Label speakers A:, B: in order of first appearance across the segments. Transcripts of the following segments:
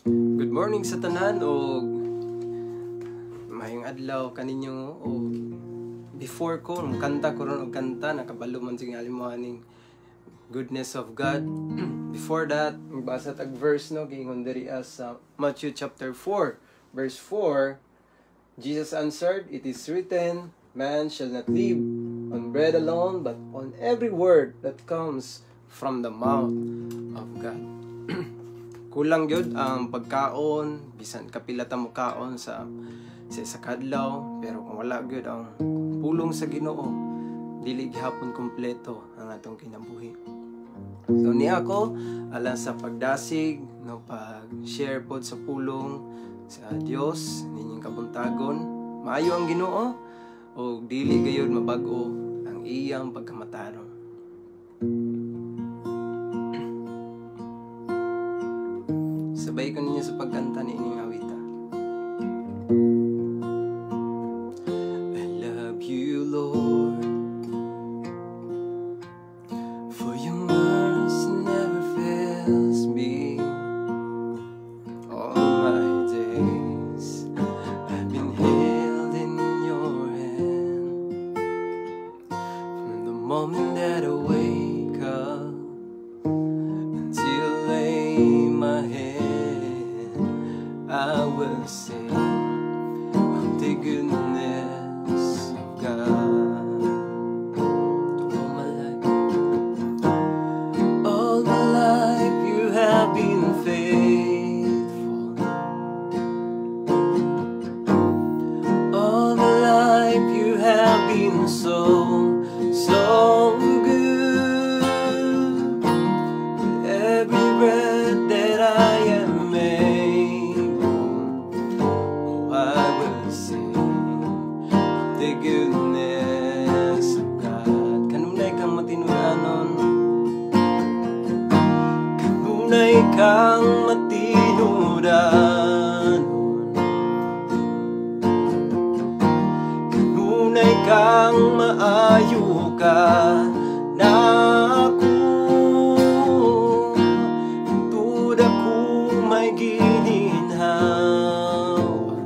A: Good morning sa tanan og maayong adlaw kaninyo. Og before ko kanta ko ron og kanta, nakabalo man sige mo aning goodness of God. Before that, magbasa tag verse, no? Giingon diri sa Matthew chapter 4 verse 4, Jesus answered, "It is written, man shall not live on bread alone, but on every word that comes from the mouth of God." Kulang gyud ang pagkaon, bisan kapila ta mo kaon sa isa ka adlaw, pero kung wala gyud ang pulong sa Ginoo, dili gihapon kumpleto ang atong kinabuhi. So niya ako alang sa pagdasig, no, pag-share pod sa pulong sa Dios ninyong kabuntagon. Maayo ang Ginoo ug dili gayud mabag-o ang iyang pagkamatarong. Sabay ko ninyo sa pagkanta ni ining awita. I love you, Lord, for your mercy never fails me. All my days I've been held in your hand. From the moment that I wake up until I lay my head, I will sing of the goodness of God. All my life you have been faithful. All my life you have been so, so good. With every breath that I am able, oh, I will sing of the goodness of God. Kanunay kang matinud-anon, kanunay kang matinud-anon, kanunay kang maayo ka nako. Hingtod ako may gininhawa,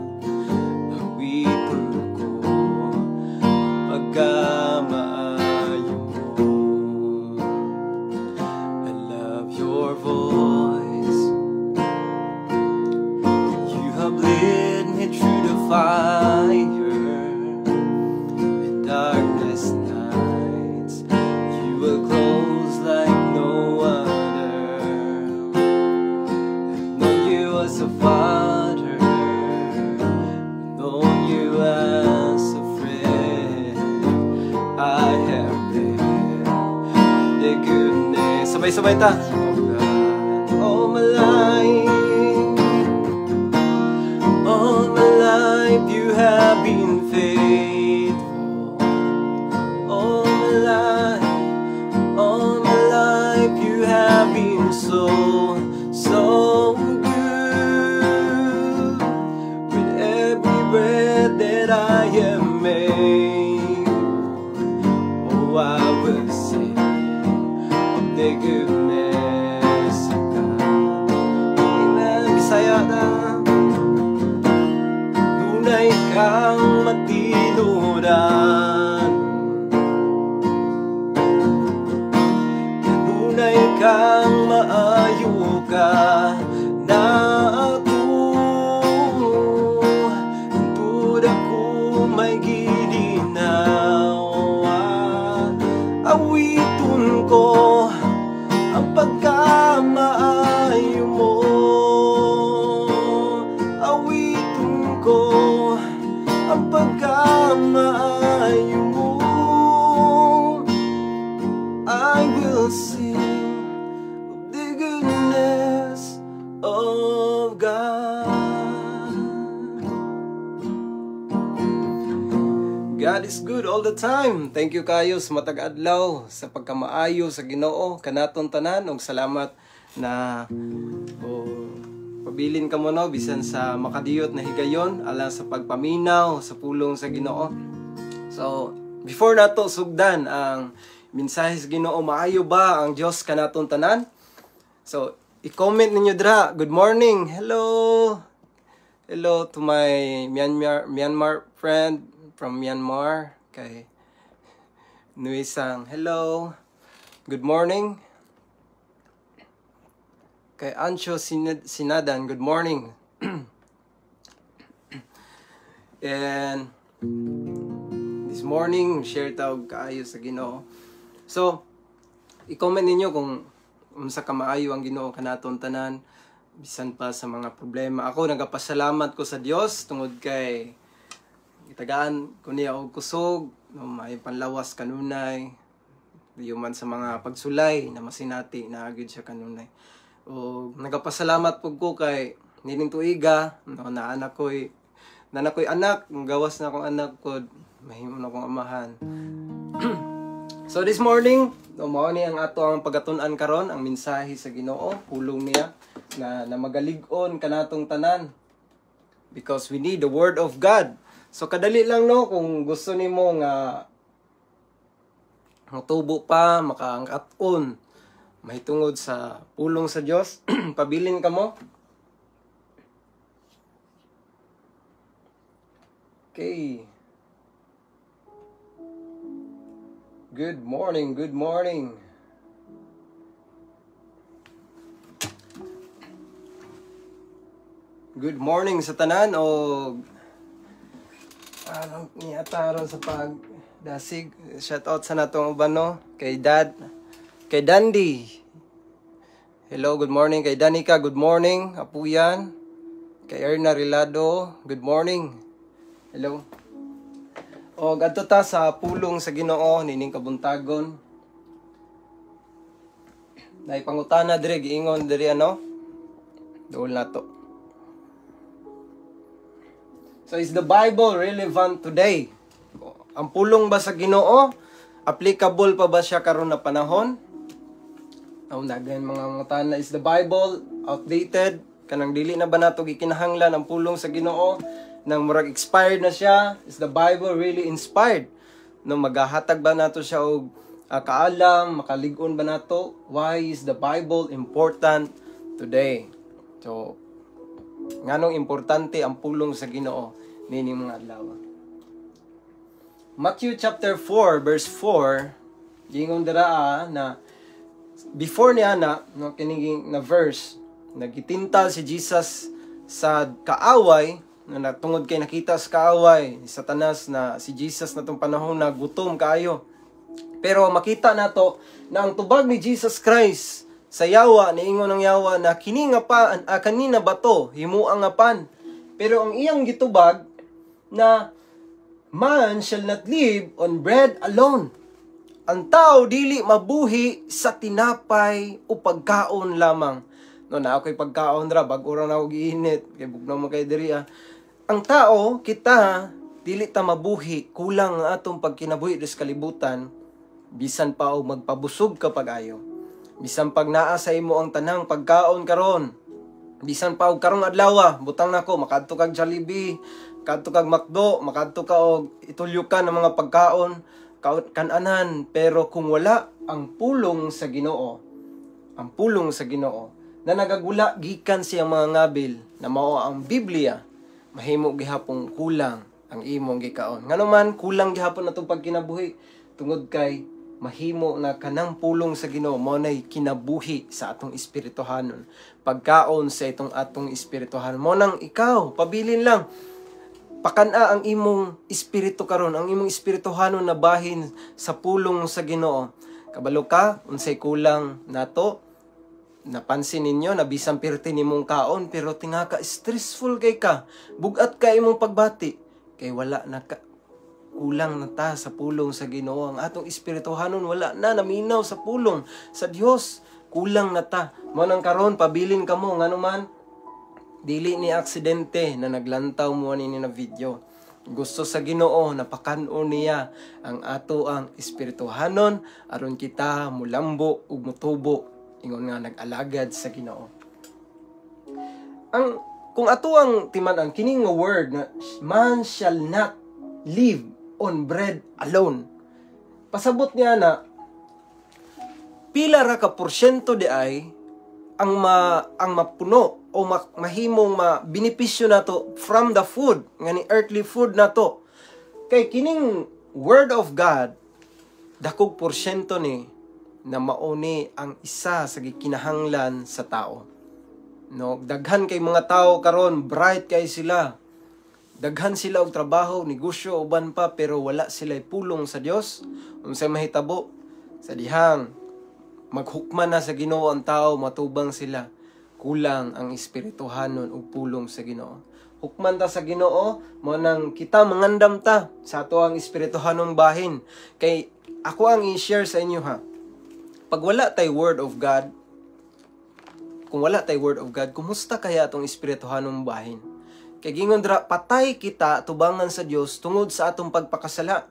A: awiton ko pagkamaayo mo. I love your voice. You have led me through the fire and darkest nights. You were close like no other. I've known you as a father, I've known you as a friend. I have lived the goodness. Sabay-sabay ta. Of God all my life. All my life you have been faithful. All my life you have been so, so good. With every breath that I am able, oh, I will sing of the goodness of God. Amen. Bisaya na. Kanunay kang matinud-anon, kanunay kang maayo ka nako. Hingtod ako may gininhawa, awiton ko ang pagkamaayo mo. Awiton ko ang pagkamaayo mo. I will sing of the goodness of God. God is good all the time. Thank you kayo sa matag adlaw sa pagkamaayo sa Ginoo kanaton tanan, ug salamat na o pabilin ka mo, no, bisan sa makadiyot na higayon alang sa pagpaminaw sa pulong sa Ginoo. So, before nato sugdan ang mensahe sa Ginoo, maayo ba ang Dios kanaton tanan? So, I-comment ninyo dira. Good morning. Hello. Hello to my Myanmar friend from Myanmar, kay Nuisang. Hello. Good morning. Kay Ancho Sinadan, good morning. And this morning, share ta og kaayo sa Ginoo. So, i-comment ninyo kung unsa ka maayo ang Ginoo kanaton tanan bisan pa sa mga problema. Ako, nagapasalamat ko sa Dios tungod kay gitagaan ko niya og kusog, no, may panlawas kanunay, man sa mga pagsulay na masinati na gyud siya kanunay. O nagapasalamat pug ko kay nining tuiga, no, na anak ko'y na ko'y anak, gawas na akong anak ko, mahimo na akong amahan. So this morning, no, mao ni ang ato ang pagatun-an karon, ang mensahe sa Ginoo, pulong niya na magalig-on kanatong tanan because we need the word of God. So kadali lang, no, kung gusto nimo nga tubo pa, makaangkat-on mahitungod sa pulong sa Dios, pabilin kamo. Okay. Good morning, good morning. Good morning sa tanan o anong niya taron sa pagdasig. Shout out sa natong uban, no, kay Dad, kay Dandy. Hello, good morning kay Danica, good morning. Apuyan. Kay Erna Rilado, good morning. Hello. O adto ta sa pulong sa Ginoo nining kabuntagon. Nay pangutana dire, giingon diri, ano? Duol nato. So is the Bible relevant today? Ang pulong ba sa Ginoo, applicable pa ba siya karon na panahon? Oh, nagayon mga pangutana. Is the Bible outdated? Kanang dili na ba nato gikinahanglan ang pulong sa Ginoo? Nang murag expired na siya? Is the Bible really inspired? No, magahatag ba nato siya og kaalam, makalig-on ba nato? Why is the Bible important today? So, nganong importante ang pulong sa Ginoo nining mga adlaw? Matthew chapter 4 verse 4, giingon dira na before niya na, no, kining na verse, nagitintal si Jesus sa kaaway na tungod kay nakita sa kaaway ni Satanas na si Jesus na tong panahon na gutom kaayo. Pero makita nato na ang tubag ni Jesus Christ sa yawa, niingon ang yawa na kini nga pa kanina bato himuang nga pan. Pero ang iyang gitubag na man shall not live on bread alone. Ang tao dili mabuhi sa tinapay o pagkaon lamang. No, na ako'y pagkaon ra, bag-o ra na ako giinit, kay bugnaw man kay diri ah. Ang tao, kita, dili ta mabuhi, kulang ang atong pagkinabuhi sa kalibutan, bisan pa og magpabusog ka pag-ayo. Bisan pag naa sa imo ang tanang pagkaon karon, bisan pa og karong adlaw, butang nako makadto kag Jollibee, kadto kag McDo, makadto ka og itulyukan ng mga pagkaon, kananan, pero kung wala ang pulong sa Ginoo, ang pulong sa Ginoo na nagagula gikan siyang mga ngabil na mao ang Biblia, mahimo gihapong kulang ang imong gikaon. Ngano man kulang gihapon atong pagkinabuhi tungod kay mahimo na kanang pulong sa Ginoo mao nay kinabuhi sa atong espirituhanon, pagkaon sa itong atong espirituhanon. Mo nang ikaw pabilin lang, pakana ang imong espiritu karon, ang imong espirituhanon na bahin sa pulong sa Ginoo. Kabalo ka unsay kulang nato? Napansin ninyo na bisan pirti nimong kaon pero tinga ka stressful kay ka, bugat ka imong pagbati kay wala na ka, kulang na ta sa pulong sa Ginoo. Ang atong espirituhanon wala na naminaw sa pulong sa Dios, kulang na ta. Mo nang karon pabilin kamo, ngano man dili ni aksidente na naglantaw mo ani na video. Gusto sa Ginoo na pakan-on niya ang ato ang espirituhanon aron kita mulambo ug mutubo ingon nga nag-alagad sa Ginoo. Ang kung ato ang timan-an kini nga word na man shall not live on bread alone, pasabot niya na pila ra ka porsyento di ay ang mapuno o mahimong ma benepisyo nato from the food nga ni earthly food nato. Kay kining word of God, dakog porsyento ni na mauni ang isa sa gikinahanglan sa tao, no? Daghan kay mga tao karon, bright kay sila, daghan sila og trabaho, negosyo, uban pa, pero wala sila pulong sa Dios. Unsay mahitabo sa dihang maghukman na sa Ginoo ang tao, matubang sila, kulang ang espirituhanon ug pulong sa Ginoo. Hukman ta sa Ginoo, mo nang kita mangandam ta sa ato ang espirituhanong bahin. Kay ako ang i-share sa inyo ha. Pag wala tay word of God, kung wala tay word of God, kumusta kaya atong espirituhanong bahin? Kay gingon dra, patay kita tubangan sa Dios tungod sa atong pagpakasala.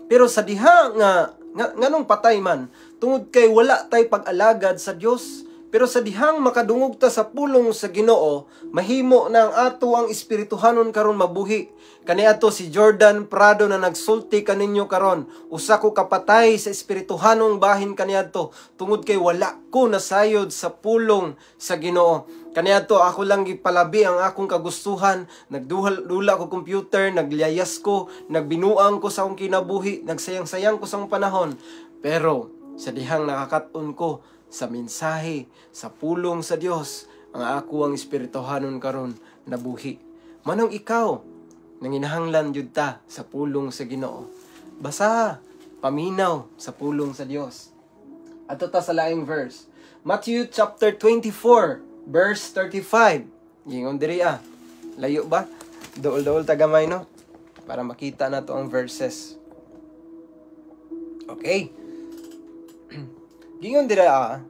A: Pero sa diha nga nganong patay man, tungod kay wala tay pag-alagad sa Dios. Pero sa dihang makadungog ta sa pulong sa Ginoo, mahimo na ang ato ang espirituhanon karon mabuhi. Kaniadto si Jordan Prado na nagsulti kaninyo karon, usa ko kapatay sa espirituhanong bahin kaniadto tungod kay wala ko nasayod sa pulong sa Ginoo. Kaniadto ako lang gipalabi ang akong kagustuhan, nagduhal dula ko computer, naglayas ko, nagbinuang ko sa akong kinabuhi, nagsayang-sayang ko sa akong panahon. Pero sa dihang nakakat-on ko sa mensahe, sa pulong sa Dios, ang ako ang espirituhanon karon nabuhi. Manong ikaw, nanginahanglan jud ta sa pulong sa Ginoo. Basa, paminaw sa pulong sa Dios. Ato ta sa laing verse. Matthew chapter 24, verse 35. Gingon diri ah. Layo ba? Duol-duol ta gamay, no? Para makita na to ang verses. Okay. Gingon diri ah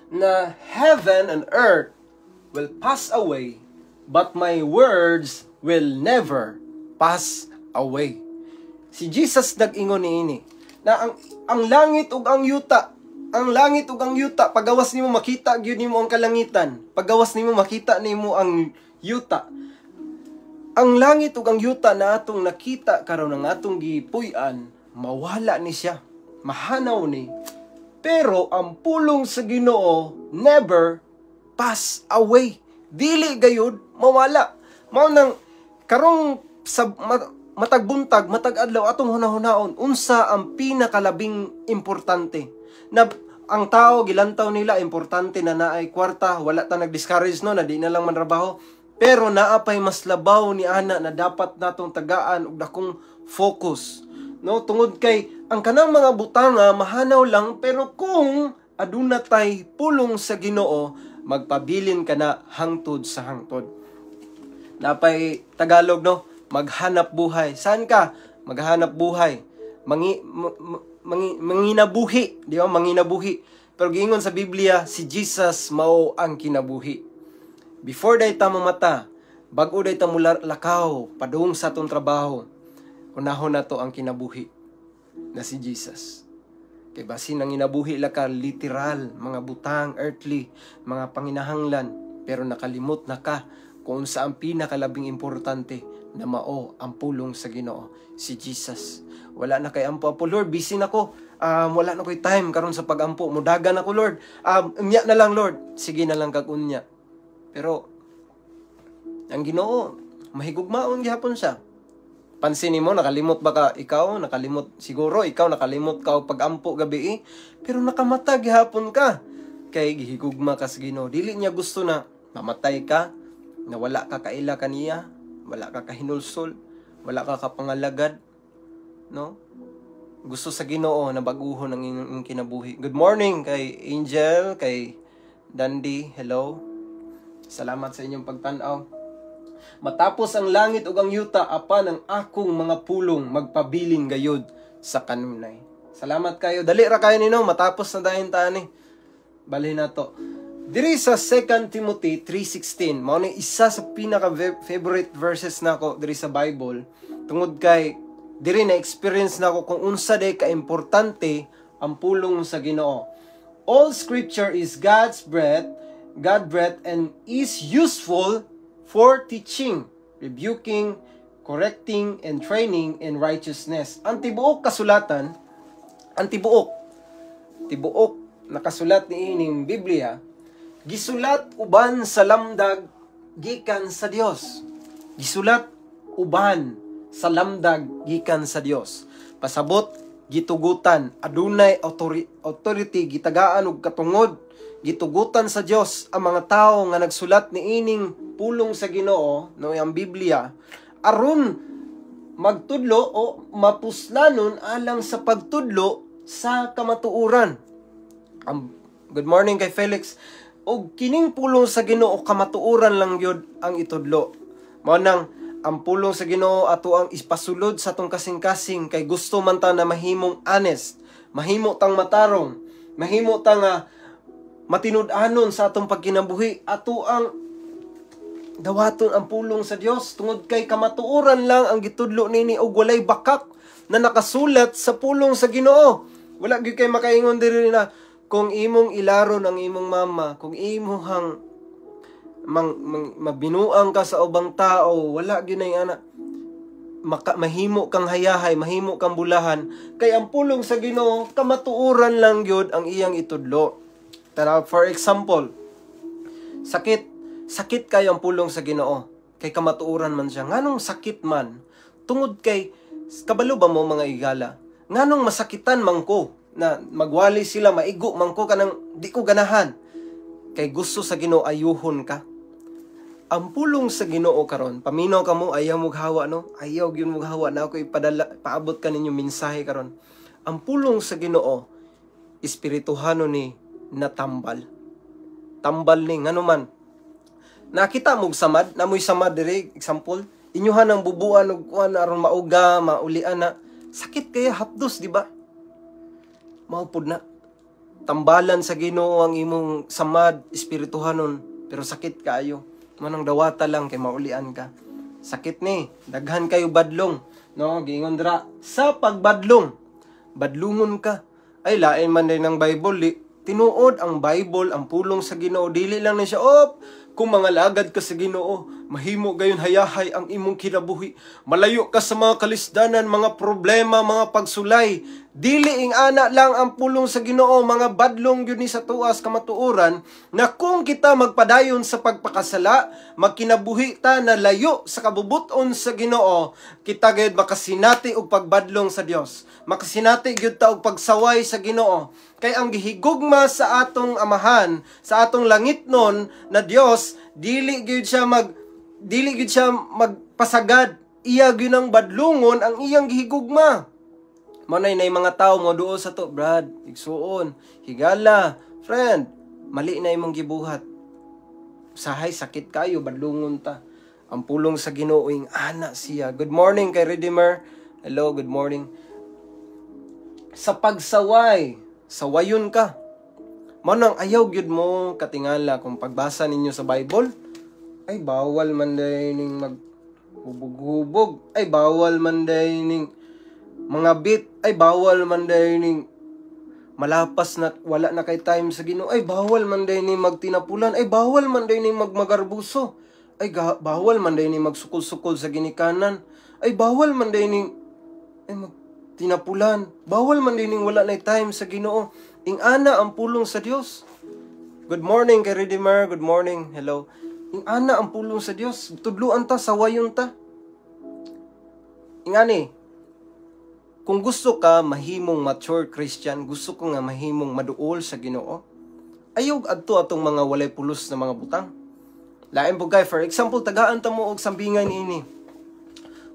A: na heaven and earth will pass away, but my words will never pass away. Si Jesus nag-ingon niini na ang langit ug ang yuta, ang langit ug ang yuta, pagawas nimo makita gyud nimo ang kalangitan, pagawas nimo makita nimo ang yuta. Ang langit ug ang yuta na atong nakita karon, ang atong gipuy-an, mawala ni siya, mahanaw ni. Pero ang pulong sa Ginoo never pass away. Dili gayud mawala. Mao nang karong sa matag buntag, matag adlaw, atong hunahunaon unsa ang pinakalabing importante. Na ang tao gilantaw nila importante na naay kwarta, wala ta nag-discourage, no, na di na lang manrabaho. Pero naa pay mas labaw ni ana na dapat natong tagaan og dakong focus. No, tungod kay ang kanang mga butanga mahanaw lang, pero kung aduna tay pulong sa Ginoo, magpabilin ka na hangtod sa hangtod. Napay Tagalog, no, maghanap buhay. Saan ka? Maghanap buhay. Manginabuhi, di ba? Manginabuhi. Pero giingon sa Biblia, si Jesus mao ang kinabuhi. Before day ta mamata, bag-o day ta lakaw padung sa atong trabaho, unahon nato ang kinabuhi na si Jesus. Kay basin ang inabuhi la ka literal, mga butang, earthly, mga panginahanglan, pero nakalimot na ka kung sa ang pinakalabing importante na mao ang pulong sa Ginoo, si Jesus. Wala na kay ampo, "Apo Lord, busy na ko. Wala na ko'y time karon sa pagampo. Mudagan ako, Lord. Unya na lang, Lord." Sige na lang kag unya. Pero ang Ginoo, mahigugmaon gihapon siya. Pansin mo, nakalimot ba ka ikaw? Nakalimot, siguro ikaw nakalimot ka og pagampo gabi eh. Pero nakamata gihapon ka. Kay gihigugma ka sa Ginoo. Dili niya gusto na mamatay ka, na wala ka kaila kaniya, wala ka kahinulsol, wala ka kapangalagad, no? Gusto sa Ginoo na baguhon ang inyong kinabuhi. Good morning kay Angel, kay Dandy, hello. Salamat sa inyong pagtan-aw. Matapos ang langit ug ang yuta, apan ang akong mga pulong magpabilin gayud sa kanunay. Salamat kayo. Dali ra kayo nino, matapos na dayon ta ani. Balhin na to. Diri sa 2 Timothy 3:16, mao ni isa sa pinaka favorite verses nako diri sa Bible tungod kay diri na experience nako kung unsa day ka importante ang pulong sa Ginoo. All scripture is God's breath, God breath and is useful for teaching, rebuking, correcting and training in righteousness. Ang tibuok kasulatan, ang tibuok, tibuok nakasulat ni ining Biblia, Gisulat uban sa lamdag gikan sa Dios. Gisulat uban sa lamdag gikan sa Dios. Pasabot gitugutan, adunay authority, gitagaan og katungod, gitugutan sa Dios ang mga tawo nga nagsulat niining pulong sa Ginoo, no, ang Biblia, aron magtudlo o mapuslanon alang sa pagtudlo sa kamatuoran. Ang good morning kay Felix. Og kining pulong sa Ginoo, kamatuoran lang gyud ang itudlo. Mao nang ang pulong sa Ginoo ato ang ipasulod sa atong kasing-kasing kay gusto man ta na mahimong honest, mahimo tang matarong, mahimo ta nga matinud-anon sa atong pagkinabuhi. Ato ang dawaton ang pulong sa Dios tungod kay kamatuoran lang ang gitudlo nini og walay bakak na nakasulat sa pulong sa Ginoo. Wala gyud kay makaingon diri na kung imong ilaron ang imong mama, kung imuhang mang, mang, mabinuang ka sa ubang tao, wala gyud nay ana. Mahimo kang hayahay, mahimo kang bulahan, kay ang pulong sa Ginoo kamatuoran lang gyud ang iyang itudlo. Tara, for example, sakit, sakit kayo ang pulong sa Ginoo, kay kamatuoran man siya. Nganong sakit man? Tungod kay kabalo ba mo, mga igala? Nganong masakitan man ko na magwali sila, maigo man ko, kanang di ko ganahan? Kay gusto sa Ginoo ayuhon ka. Ang pulong sa Ginoo karon, paminaw ka mo, ayaw mo hawa, no? Ayaw gyud mo hawa na ako ipadala, paabot ka ninyo mensahe karon. Ang pulong sa Ginoo, espirituhano ni natambal. Tambal ni ngano man. Nakita mo samad, namoy samad diri, example, inyuhan ang bubuan og kuan aron mauga, maulian na. Sakit kaya hapdos, di ba? Maupod na. Tambalan sa Ginoo ang imong samad, espirituhanon, pero sakit kaayo. Manang dawata lang kay maulian ka. Sakit ni, daghan kayo badlong, no? Giingon dra sa pagbadlong. Badlungon ka. Ay, lain man din ng Bible, di. Tinuod ang Bible, ang pulong sa Ginoo, dili lang ni siya, op, kung mga lagad ka sa Ginoo, mahimo gayon hayahay ang imong kinabuhi. Malayo ka sa mga kalisdanan, mga problema, mga pagsulay. Dili ing ana lang ang pulong sa Ginoo, mga badlong gyud ni sa tuas kamatuoran na kung kita magpadayon sa pagpakasala, magkinabuhi ta na layo sa kabubuton sa Ginoo, kita gayud makasinati og pagbadlong sa Dios. Makasinati gyud ta og pagsaway sa Ginoo. Kay ang gihigugma sa atong amahan, sa atong langitnon na Dios, dili gyud siya magpasagad. Iya gyud ang badlungon ang iyang gihigugma. Mao nay mga tawo mo duol sa to, Brad, igsuon, higala, friend, mali na imong gibuhat. Usahay sakit kayo, badlungon ta. Ang pulong sa Ginoo ing ana siya. Good morning kay Redeemer. Hello, good morning. Sa pagsaway, sawayon ka. Mao nang ayaw gyud mo katingala kung pagbasa ninyo sa Bible, ay bawal man day ning maghubog-hubog, ay bawal man day ning mga bit, ay bawal man day ning malapas na wala na kay time sa Ginoo, ay bawal man day ning magtinapulan, ay bawal man day ning magmagarbuso, ay bawal man day ning magsukol-sukol sa ginikanan, ay bawal man day ning ay magtinapulan, bawal man day ning wala na time sa Ginoo. Ing ana ang pulong sa Dios. Good morning kay Redeemer, good morning. Hello. Ing ana ang pulong sa Dios. Tudluan ta, sawayon ta. Ingani, kung gusto ka mahimong mature Christian, gusto ko nga mahimong maduol sa Ginoo, ayaw adto atong mga walay pulos na mga butang. Lain po kay, for example, tagaan ta mo og sambingan ini.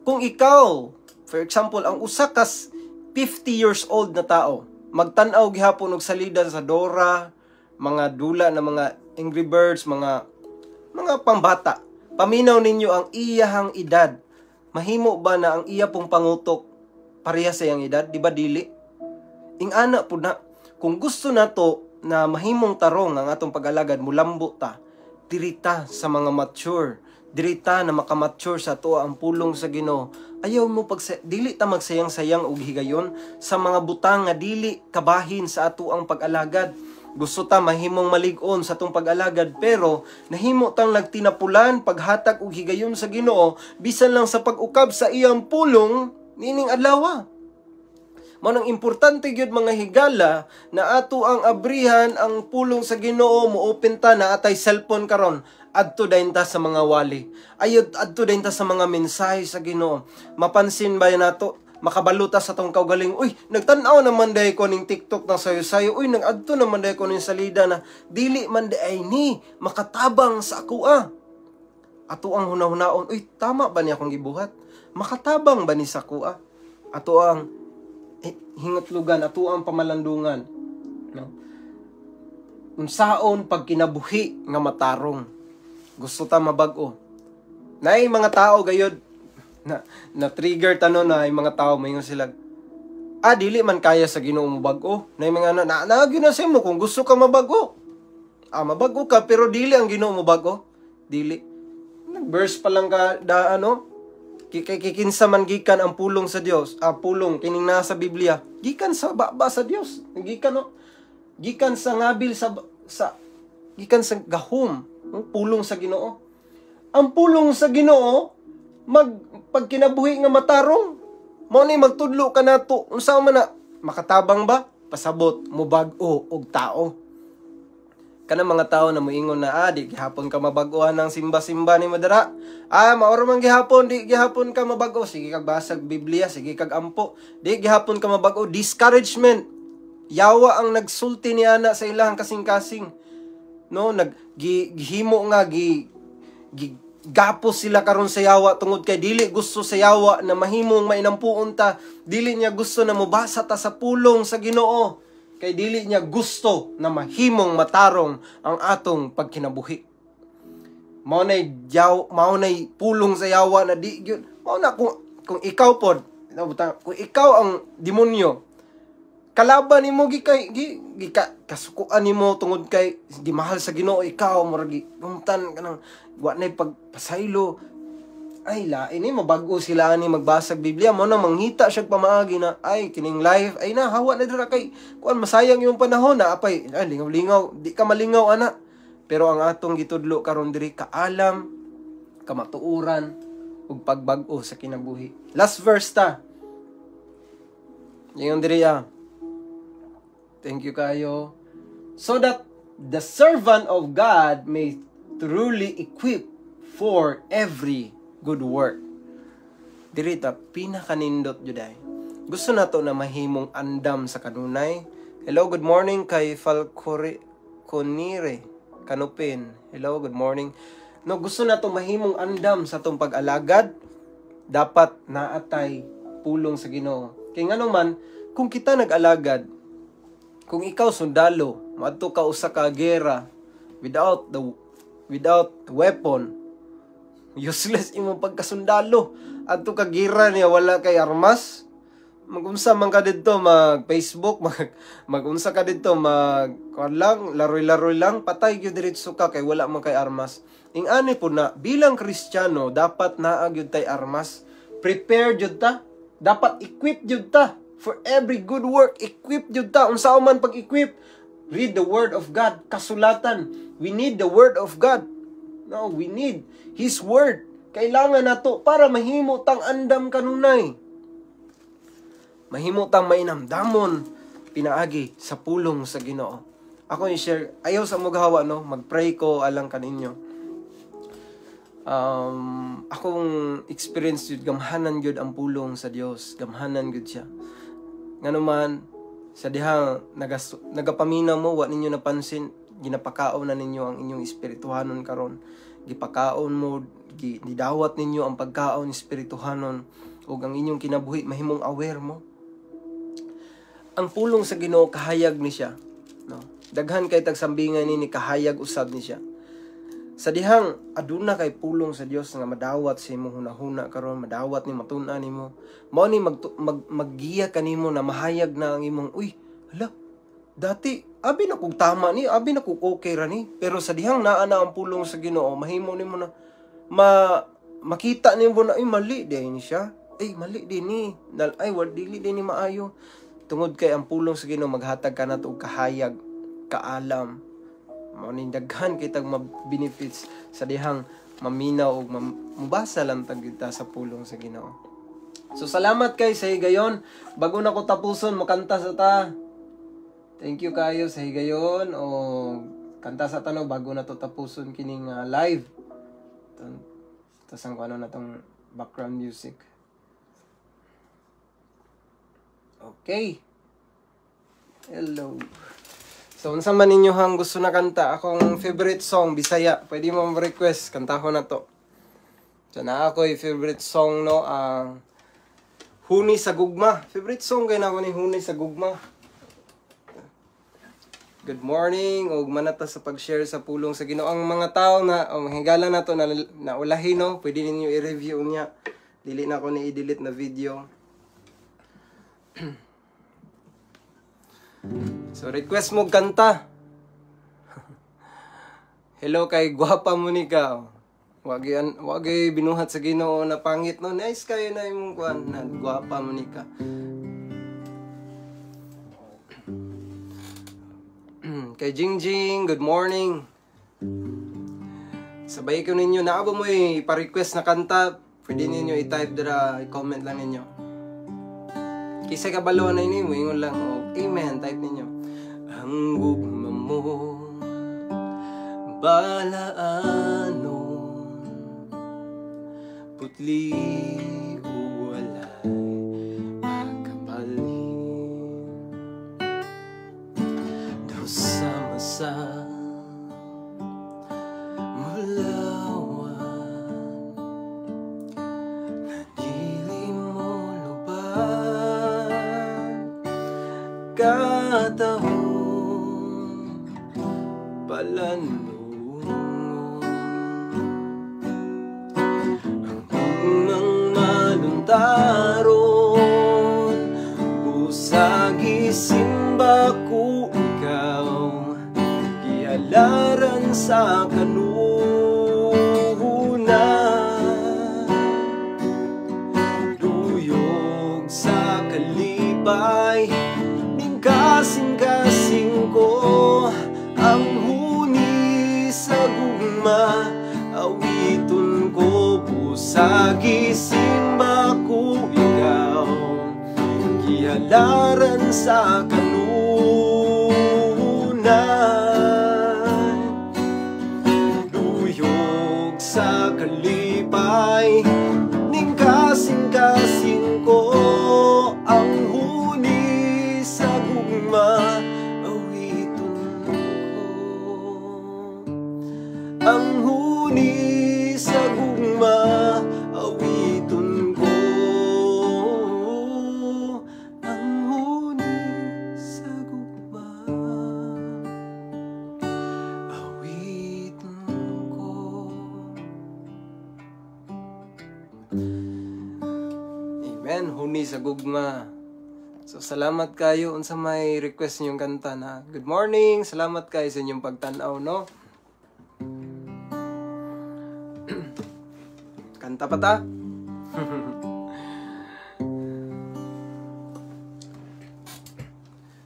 A: Kung ikaw, for example, ang usa ka 50 years old na tao, magtan-aw gihapon og salida sa Dora, mga dula na mga Angry Birds, mga pambata. Paminaw ninyo ang iyahang edad. Mahimo ba na ang iya pong pangutok pareha sa iyang edad? Di ba dili? Ingana pud na, kung gusto nato na mahimong tarong ang atong pag-alagad, mulambo ta, dirita sa mga mature, dirita na makamature sa ato ang pulong sa Ginoo. Ayaw mo dili ta magsayang-sayang og higayon sa mga butang nga dili kabahin sa ato ang pag-alagad. Gusto ta mahimong malig-on sa atong pag-alagad, pero nahimo tang nagtinapulan paghatag og higayon sa Ginoo bisan lang sa pag-ukab sa iyang pulong nining adlaw. Mao nang importante gyud, mga higala, na ato ang abrihan ang pulong sa Ginoo. Mo open ta na atay cellphone karon, adto dayon ta sa mga wali. Ayod, adto dayon ta sa mga mensahe sa Ginoo. Mapansin ba nato, makabalo ta sa atong kaugaling, "Uy, nagtan-aw naman diay ko ning TikTok na sayo-sayo. Uy, nag-adto naman diay ko ning salida na dili man diay ni makatabang sa ako ah." Ato ang hunahunahon, "Uy, tama ba ni akong gibuhat? Makatabang ba ni sa ako ah?" Ato ang hingutlugan, ato ang pamalandungan. No? Unsaon pagkinabuhi nga matarong? Gusto ta mabag-o. Naay mga tao gayod na na trigger tano na ay mga tao, mayon sila, "Ah, dili man kaya sa Ginoo mabag-o." Na mga na na, na, na sa imo kung gusto ka mabag-o. Ah, mabag-o ka, pero dili ang Ginoo mabag-o. Dili. Nag-verse pa lang ka da ano, kay kikinsa man gikan ang pulong sa Dios? Ah, pulong kining nasa Biblia. Gikan sa baba sa Dios. Gikan, no? Gikan sa ngabil sa gikan sa gahom, ang pulong sa Ginoo. Ang pulong sa Ginoo mag pagkinabuhi nga matarong. Mao ni magtudlo ka nato unsa man na makatabang ba? Pasabot mo bag-o og tao. Kanang mga tao na moingon na, "Ah, di gihapon ka mabag-ohan ng simba-simba ni madara. Ah, maoro man gihapon, di gihapon ka mabag-o. Sige kag basag Biblia, sige kag ampo. Di gihapon ka mabag-o." Discouragement. Yawa ang nagsulti ni ana sa ilang kasing-kasing. No, nag gihimo nga gi, gi gapos sila karon sa yawa tungod kay dili gusto sa yawa na mahimong mainampuon ta. Dili niya gusto na mobasa ta sa pulong sa Ginoo. Kay dili niya gusto na mahimong matarong ang atong pagkinabuhi. Mao nay yaw, mao nay pulong sa yawa na di gyud. Mao na kung ikaw pod, kung ikaw ang demonyo, kalaban nimo gi kay gi, gi ka, kasukuan nimo tungod kay gimahal sa Ginoo ikaw, murag gi untan kanang wa nay pagpasaylo. Ay, lain ni mabag-o sila ani magbasag Biblia. Mo na manghita siya pamaagi na, "Ay, kining life ay na hawa na dira kay kuan, masayang yung panahon na apay ay lingaw-lingaw." Di ka malingaw ana, pero ang atong gitudlo karon diri, kaalam, kamatuoran ug pagbag-o sa kinabuhi. Last verse ta yung diri ah. Thank you kayo. So that the servant of God may truly equip for every good work. Diri ta pinakanindot juday. Gusto nato na mahimong andam sa kanunay. Hello, good morning kay Falcore Conire Kanupin. Hello, good morning. No, gusto nato mahimong andam sa atong pag-alagad, dapat naatay pulong sa Ginoo. Kay ngano man, kung kita nag-alagad, kung ikaw sundalo, moadto ka usa ka gera without weapon, useless imong pagkasundalo. Adto ka gira niya, wala kay armas. Magunsa man ka didto, mag Facebook, magunsa ka didto, mag kuan lang, laroy-laroy lang, patay gyud diretso ka kay wala man kay armas. Ing ani po na bilang Kristiyano, dapat naa gyud tay armas. Prepare gyud ta. Dapat equip gyud ta for every good work. Equip gyud ta. Unsa man pag-equip? Read the Word of God, kasulatan. We need the Word of God. No, we need His Word. Kailangan nato para mahimo tang andam kanunay. Mahimo tang mainamdamon pinaagi sa pulong sa Ginoo. Ako i-share, ayaw sa mugawa, no, mag-pray ko alang kaninyo. Akong experience yun, gamhanan gyud ang pulong sa Dios, gamhanan gyud siya. Ngano man sa diha nagapaminaw mo, wa ninyo napansin, ginapakaon na ninyo ang inyong espirituhanon karon. Gipakaon mo, gidawat ninyo ang pagkaon espirituhanon ug ang inyong kinabuhi mahimong aware mo. Ang pulong sa Ginoo, kahayag ni siya, no? Daghan kay tagsambingan ni kahayag usab ni siya. Sa dihang aduna kay pulong sa Dios nga madawat sa imong hunahuna karon, madawat ni matun-an nimo, mao ni maggiya kanimo na mahayag na ang imong, "Uy, hala, dati abi na kog tama ni, abi na kog okay ra ni." Pero sa dihang naa na ang pulong sa Ginoo, mahimo nimo na makita nimo na, "Ay, mali din ni siya, ay, mali din ni, ay, wal dili din ni maayo," tungod kay ang pulong sa Ginoo maghatag ka nato og kahayag, kaalam. Mao ni daghan kitag ma-benefits sa dihang maminaw og mabasa lang tag kita sa pulong sa Ginoo. So salamat kay sa higayon. Bago na ko tapuson, mokanta sa ta. Thank you kayo sa higayon o kanta sa tano bago na to tapuson kining live. Tas ang ano na tong background music. Okay. Hello. So unsa man ninyo hang gusto na kanta? Akong favorite song Bisaya. Pwede mo request, kantahon na to. So na ako'y favorite song, no, ang Huni sa Gugma. Favorite song kay nako ni Huni sa Gugma. Good morning ug manata sa pag-share sa pulong sa Ginoo. Ang mga tao na higala na to na naulahi, no, pwede ninyo i-review niya. Dili na ko ni i-delete na video. So request mo kanta. Hello kay Gwapa Monica. Wagi binuhat sa Ginoo na pangit, no. Nice kayo na imong kuan na Gwapa Monica. Kay Jingjing, good morning. Sabay ko ninyo, naabo mo ipa-request na kanta, pwede ninyo i-type dira, i-comment lang ninyo. Kisa kabalo na ini, moingon lang og amen, type ninyo. Ang gugma mo balaanon, putli o walay makabalhin, daw sama sa mulawan na dili mo luban katahong palanungon. Ang maluntaron, busagi simba ko ikaw, gihalaran sa kanuna. Duyog sa kalipay, ning kasing-kasing ko, ang huni sa gugma, awiton ko, busagi simba ko ikaw, gihalaran sa kanunay. Duyog sa kalipay, ning kasing-kasing ko, ang huni sa gugma, awiton ko. Ang huni sa gugma, awiton ko. Ang huni sa gugma, awiton ko. Amen. Huni sa gugma. So salamat kayo unsa may request ninyong kanta na. Good morning. Salamat kayo sa inyong pagtan-aw, no. Kanta pa ta.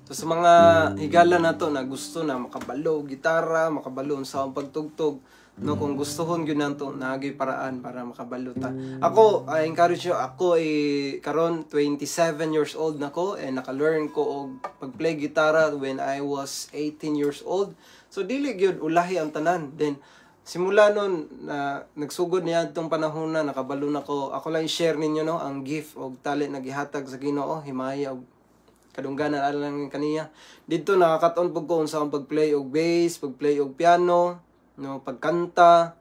A: So sa mga higala na to na gusto na makabalo gitara, makabalo sa akong pagtugtog, no, kung gustohon gyud nato, naagay paraan para makabalo ta. Ako, I encourage you, ako ay karon 27 years old na ko and naka-learn ko og pag-play gitara when I was 18 years old. So dili gyud ulahi ang tanan. Then simula nun na nagsugod niya itong panahon na nakabalo na ko. Ako lang i-share ninyo, no, ang gift og talent na gihatag sa Ginoo, himaya og kadungganan alang kaniya. Didto nakakaton pug ko unsa akong pag-play og bass, pag-play og piano, no, pagkanta,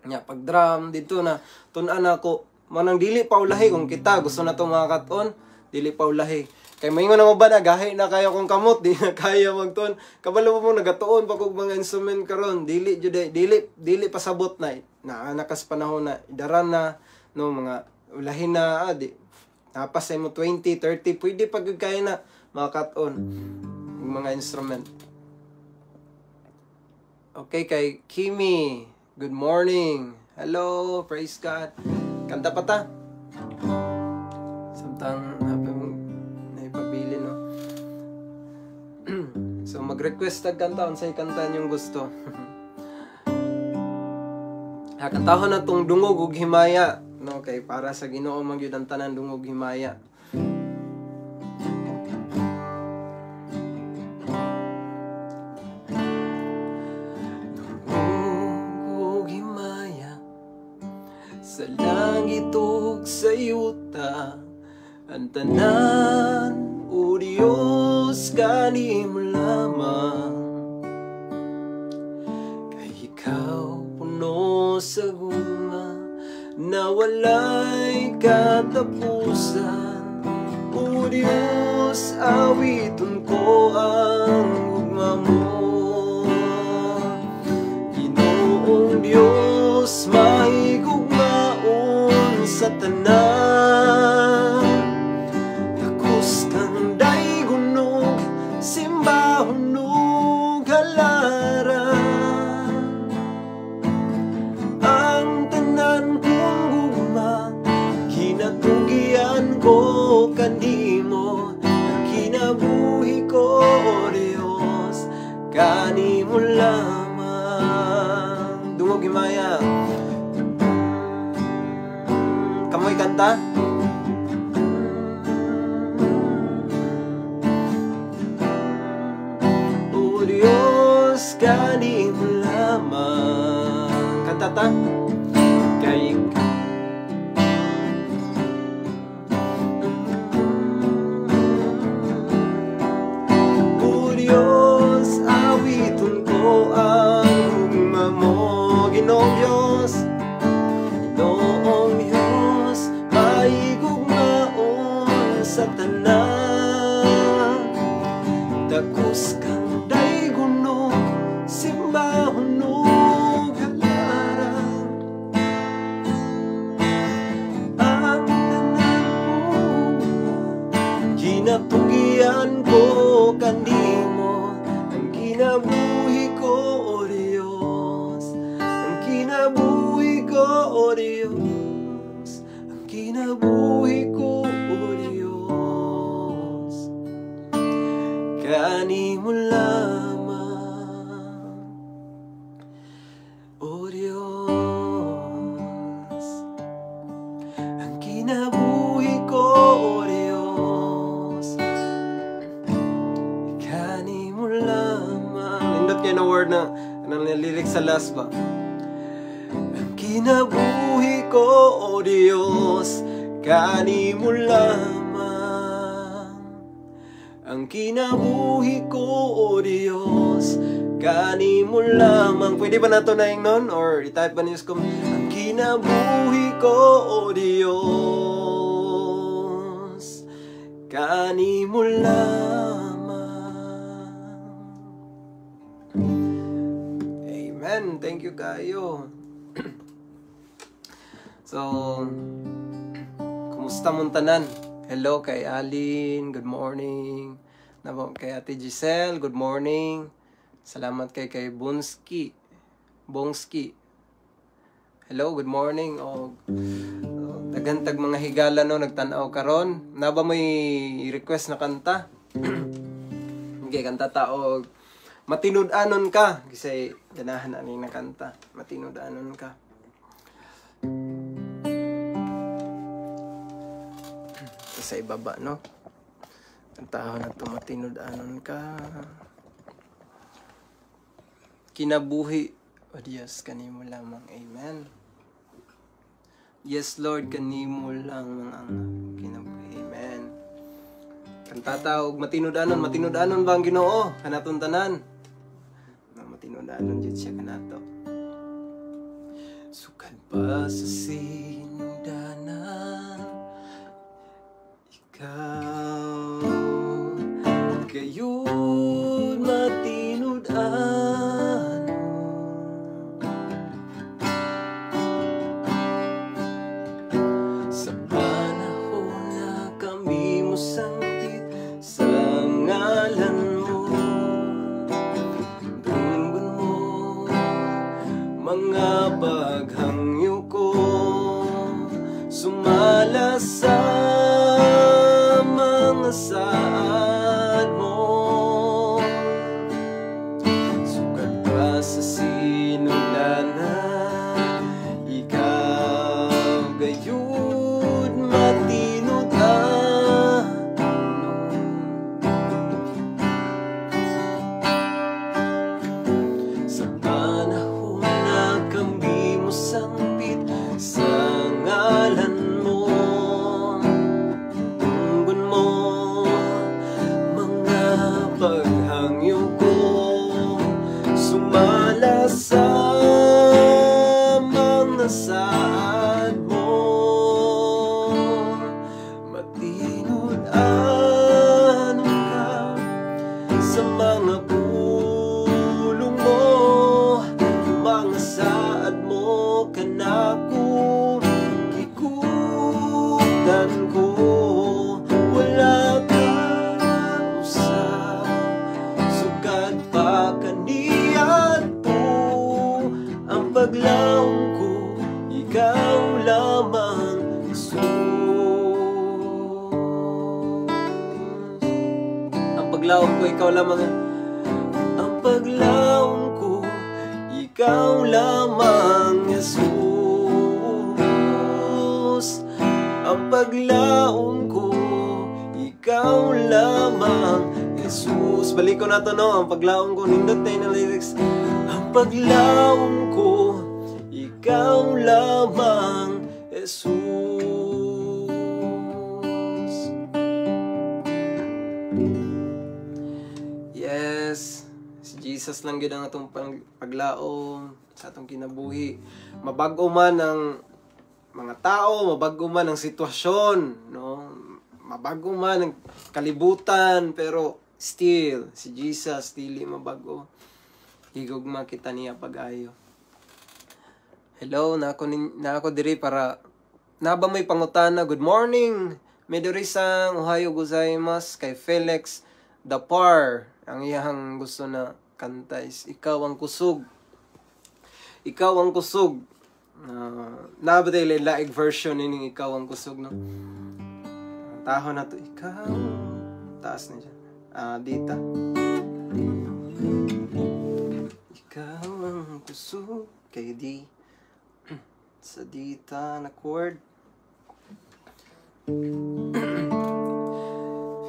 A: nya pag-drum. Didto na tun-an ako. Manang dili pa ulahi kung kita gusto na tong mga katon, dili pa ulahi. Kay maingon na mo ba na gahi na kayo kung kamot, di na kaya magtuon. Kabalo mo nagatuon pa kog mga instrument karon, dili jud dili pasabot na naa nakas panahon na idaran na, no, mga ulahin na, di napas mo 20, 30, pwede pag kaya na mga katon yung mga instrument. Okay, kay Kimi, good morning. Hello, praise God. Kanta pa ta. Samtang naipabili, no. So mag-request tag kanta unsay kanta ninyong gusto. Ha, kantahon na tong Dungog ug Himaya. No, kay para sa Ginoo man gyud ang tanan dungog himaya. Dungog himaya sa langit ug sa yuta, ang tanan, o Diyos, kanimo lamang. Kay ikaw puno sa gugma na walay katapusan. O Diyos, awiton ko ang gugma mo. Ginoong Diyos, mahigugmaon sa tanan. Takos kang daygunog, simbahon ug halaran. Ang tanan kong gugma, kinatugian ko kanimo. Ang kinabuhi ko, O Diyos, kanimo lamang. Dungog himaya. Kamoy kanta? O Diyos, kanimo lamang. Kanta ta? Kay O Diyos, awiton ko ang gugma mo. Ginoong Diyos, Ginoong Diyos, mahigugmaon sa tanan. Takos kang daygunog, simbahon ug halaran. Ang tanan kong kinatugian ko kanimo. Ang kinabuhi ko, O Diyos, ang kinabuhi ko, O Diyos, ang kinabuhi ko, O Diyos, kanimo lamang. O Diyos, ang kinabuhi ko, O Diyos, kanimo lamang. Nindot kayo na word na anong lyrics sa last ba? Ang kinabuhi ko, O Diyos, kanimo lamang. Ang kinabuhi ko, O Diyos, kanimo lamang. Pwede ba nato na yung nun? Or i-type ba niyo sa comment? Ang kinabuhi ko, O Diyos, kanimo lamang. Amen. Thank you kayo. So, kumusta mong tanan? Hello kay Alin, good morning. Nabo kay Ate Giselle, good morning. Salamat kay kay Bunski. Bongski. Hello, good morning. O daghan tag mga higala no nagtan-aw karon. Naba may request na kanta? Okay, kanta ta og Matinud-anon Ka. Kasi ganahan ani na kanta. Matinud-anon Ka. Ito sa ibaba, no? Kantahon na to, Matinud-anon Ka. Kinabuhi, O Diyos, kanimo lamang. Amen. Yes, Lord, kanimo lamang ang kinabuhi. Amen. Kanta ta og Matinud-anon. Matinud-anon ba ang Ginoo kanaton tanan? Matinud-anon jud siya kanato. Sukad pa sa sinugdanan, ikaw gayon matinud-anon. Sa panahon na kami mosangpit sa ngalan mo, dunggon mo mga paghangyo ko, sumala sa mga saad mo. Sukad pa sa sinugdanan, ikaw gayon Kanako gikuptan ko, wala ka usab sukad pa kaniadto. Ang paglaom ko, ikaw lamang, Jesus. Ang paglaom ko, ikaw lamang. Ang paglaom ko, ikaw lamang, Jesus. Ang paglaom ko, ikaw lamang, Jesus. Balik ko na to, no? Ang paglaom ko, nindot na yung lyrics. Ang paglaom ko, ikaw lamang, Jesus. Yes, si Jesus lang gyud ang atong paglaom sa atong kinabuhi. Mabago man ang mga tao, mabago man ang sitwasyon, no? Mabago man ang kalibutan, pero still si Jesus dili mabago. Higugma kita niya pag-ayo. Hello, na ako diri para naba may pangutana. Good morning. Midori-san, ohayo gozaimasu kay Felix Dapar. Ang iyang gusto na kanta is Ikaw ang Kusog. Ikaw ang Kusog. Naba tayo laig version ining Ikaw ang Kusog, no? Taho na to. Ikaw. Taas na siya. Dita. Ikaw ang kusog. Kay D. Sa dita na chord.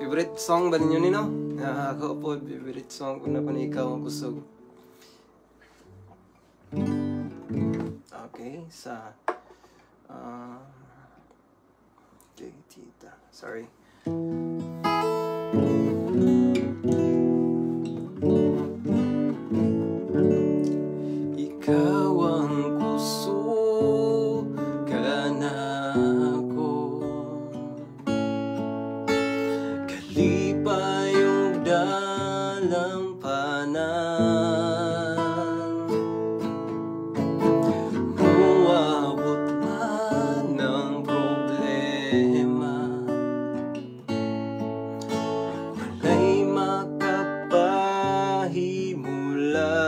A: Favorite song ba ninyo nino? Ako po, favorite song ko na po na Ikaw ang Kusog. Okay, sa okay, tita. Sorry. Ikaw ang kusog kanako, kalipay ug dalampanan, moabot man ang problema, walay makapahimula,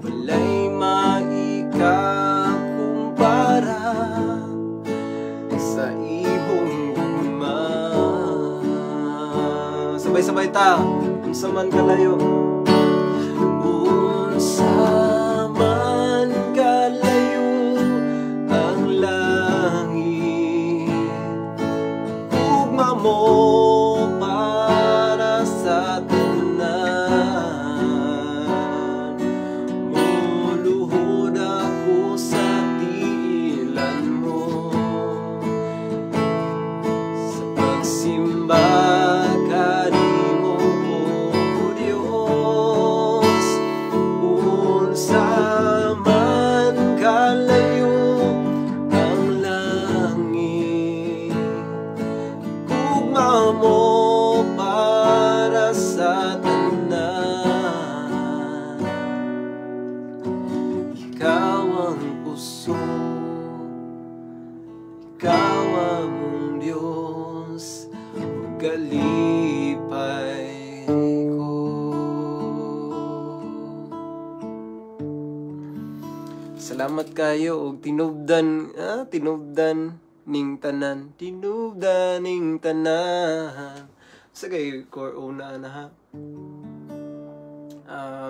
A: walay maikakumpara sa imong gugma. Sabay-sabay ta, unsa man kalayo. Unsa man kalayo ang langit, gugma mo para sa tanan. Muluhod ako sa tiilan mo, sa pagsimba kanimo, O Dios. Unsa man kalayo ang langit, gugma mo para sa tanan. Ikaw ang kusog, ikaw ang Diyos, kalipay ko. Salamat kayo og tinubdan, tinubdan ning tanan, tinubdan ning tanan. Sa kay core una na ha.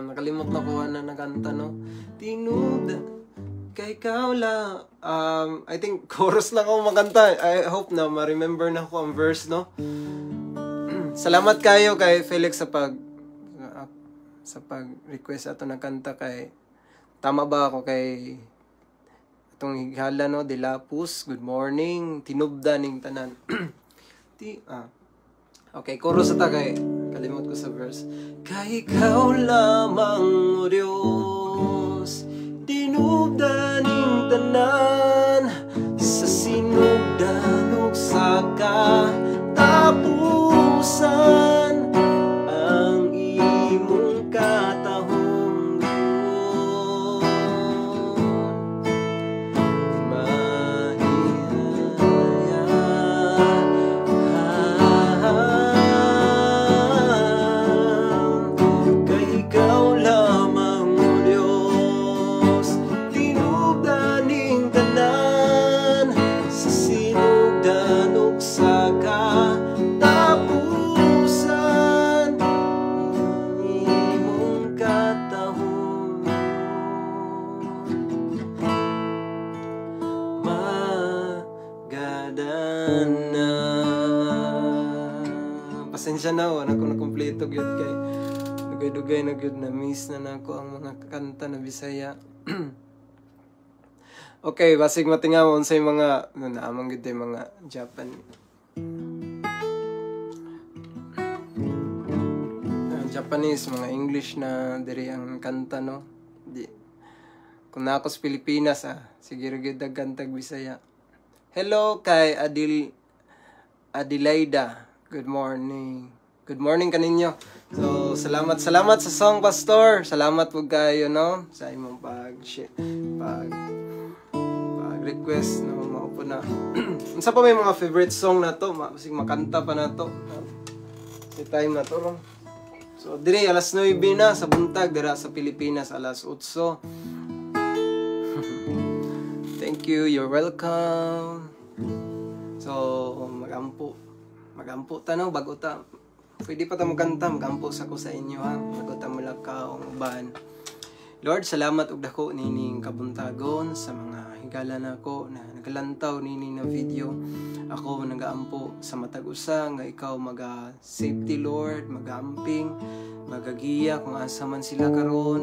A: Nakalimot na ko na nagkanta, no? Tinubdan kay ikaw la. I think chorus lang ako makanta. I hope na ma-remember na ako ang verse, no? Salamat kayo kay Felix sa pag-request ato na kanta kay tama ba ako kay atong higala, no? Dilapus, good morning, tinubdan ning tanan. Okay, chorus ta kay kalimot ko sa verse. Kay ikaw lamang, O Dios, tinubdan ning tanan, sa sinugdan ug sa katapusan, ang imong katahom, Pasensya na, wala ko na kompleto gyud kay dugay-dugay na gyud, na miss na nako ang mga kanta na Bisaya. Okay, basig matingaw unsay mga no, naamang gyud tay mga Japan. Japanese, mga English na diri ang kanta, no. Di kung na ako sa Pilipinas, sige ra gyud kantag Bisaya. Hello kay Adil Adelaida. Good morning. Good morning kaninyo. So, salamat, salamat sa song, Pastor. Salamat po kayo, no, sa imong pag pag pag request, no, mao po na. Unsa pa may mga favorite song na to? Basig makanta pa na to. Sa time na to, ro. So, dire alas 9 na sa buntag, dira sa Pilipinas alas 8. Thank you, you're welcome. So, magampo. Magampo ta, no, bago ta. Pwede pa ta mo kanta, magampo sa ko sa inyo ha. Bago ta mulakaw ang uban. Lord, salamat og dako nining kabuntagon sa mga higala nako na nagalantaw nini na video. Ako nagaampo sa matag usa nga ikaw maga safety, Lord, magaamping, magagiya kung asa man sila karon.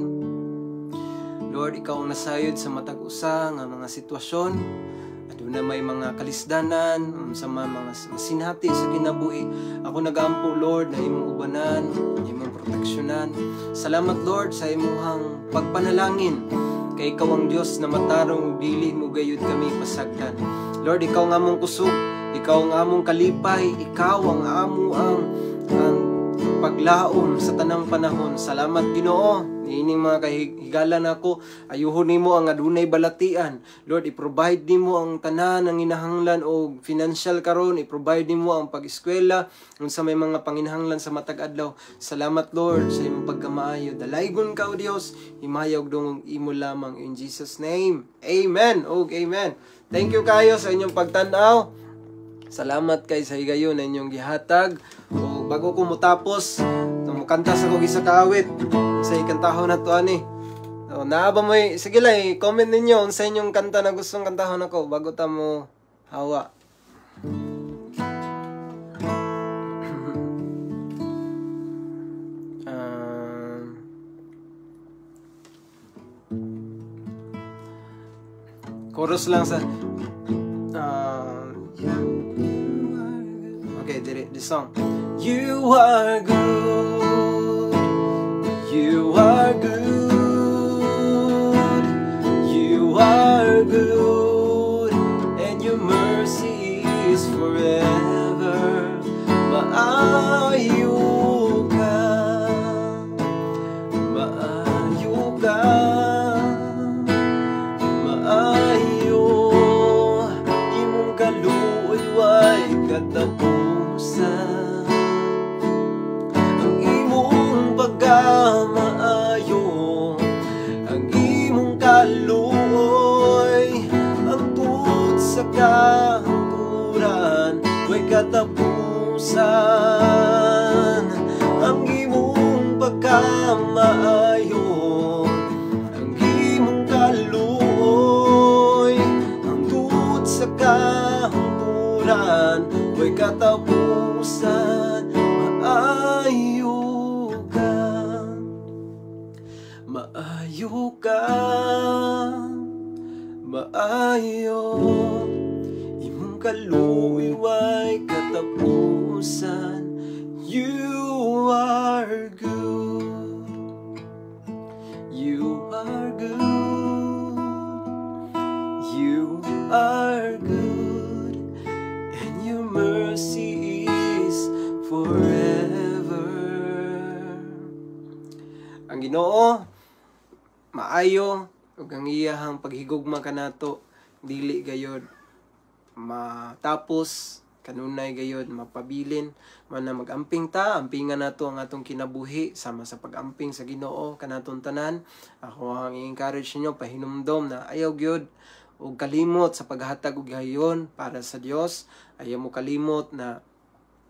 A: Lord, ikaw ang nasayod sa matag usa nga mga sitwasyon. Aduna may mga kalisdanan, sa mga masinhati sa kinabuhi. Ako nagaampo, Lord, na imong ubanan, imong proteksyonan. Salamat, Lord, sa imuhang pagpanalangin. Kay ikaw ang Dios na matarong, dili mo gayud kami pasagdan. Lord, ikaw ang among kusog, ikaw ang among kalipay, ikaw ang amo ang paglaom sa tanang panahon. Salamat, Ginoo. Niining mga kahigala nako, ayuhon nimo ang adunay balatian. Lord, i-provide nimo ang tanan ang inahanglan og financial karon, i-provide nimo ang pag-eskwela unsa may mga panginahanglan sa matag adlaw. Salamat, Lord, sa imong pagkamaayo. Dalaygon ka, O Dios, himaya og dungog imo lamang, in Jesus' name. Amen. Og amen. Thank you kayo sa inyong pagtan-aw. Salamat kay sa higayon na inyong gihatag. O bago ko mutapos, mukanta sa kog isa ka awit. Sa ikantahon na to ani. O, naa ba mo, sige lang, i-comment ninyo unsa inyong kanta na gustong kantahon ako bago ta mo hawa. Chorus lang sa okay, this song. You are good. You are good. You are good. And your mercy is forever. Maayo ka. Maayo ka. Maayo. Imong kaluoy way katapusan. Ang imong pagkamaayo, ang imong kaluoy, ang tuod sa kahangturan, way katapusan. Ang imong pagkamaayo, ang imong kaluoy, ang tuod sa kahangturan, way katapusan. Maayo ka. Maayo ka. Maayo. Imong kaluoy way katapusan. You are good. You are good. You are good. And your mercy is forever. Ang Ginoo maayo ug ang iyahang paghigugma kanato dili gayod matapos, kanunay gayod mapabilin. Man na magamping ta, ampingan nato ang atong kinabuhi sama sa pag-amping sa Ginoo kanatong tanan. Ako ang i-encourage ninyo, pahinumdom na ayaw gyud og kalimot sa paghatag og higayon para sa Dios. Ayaw mo kalimot na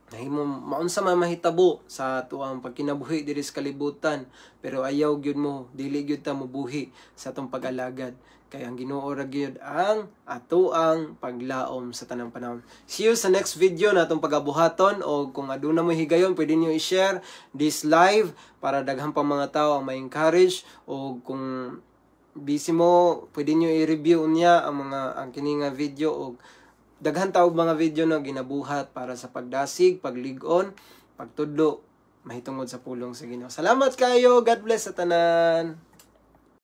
A: Nahimo maunsa man mahitabo sa atuang pagkinabuhi diri sa kalibutan, pero ayaw gyud mo, dili gyud ta mobuhi sa atong pag-alagad kay ang Ginoo ra gyud ang atoang paglaom sa tanang panahon. See you sa next video na atong pagabuhaton, o kung aduna mo higayon, pwede niyo i-share this live para daghan pa mga tao ang ma-encourage, o kung busy mo, pwede niyo i-review niya ang mga ang kini nga video, og daghan ta og mga video na ginabuhat para sa pagdasig, paglig-on, pagtudlo mahitungod sa pulong sa Ginoo. Salamat kayo. God bless sa tanan.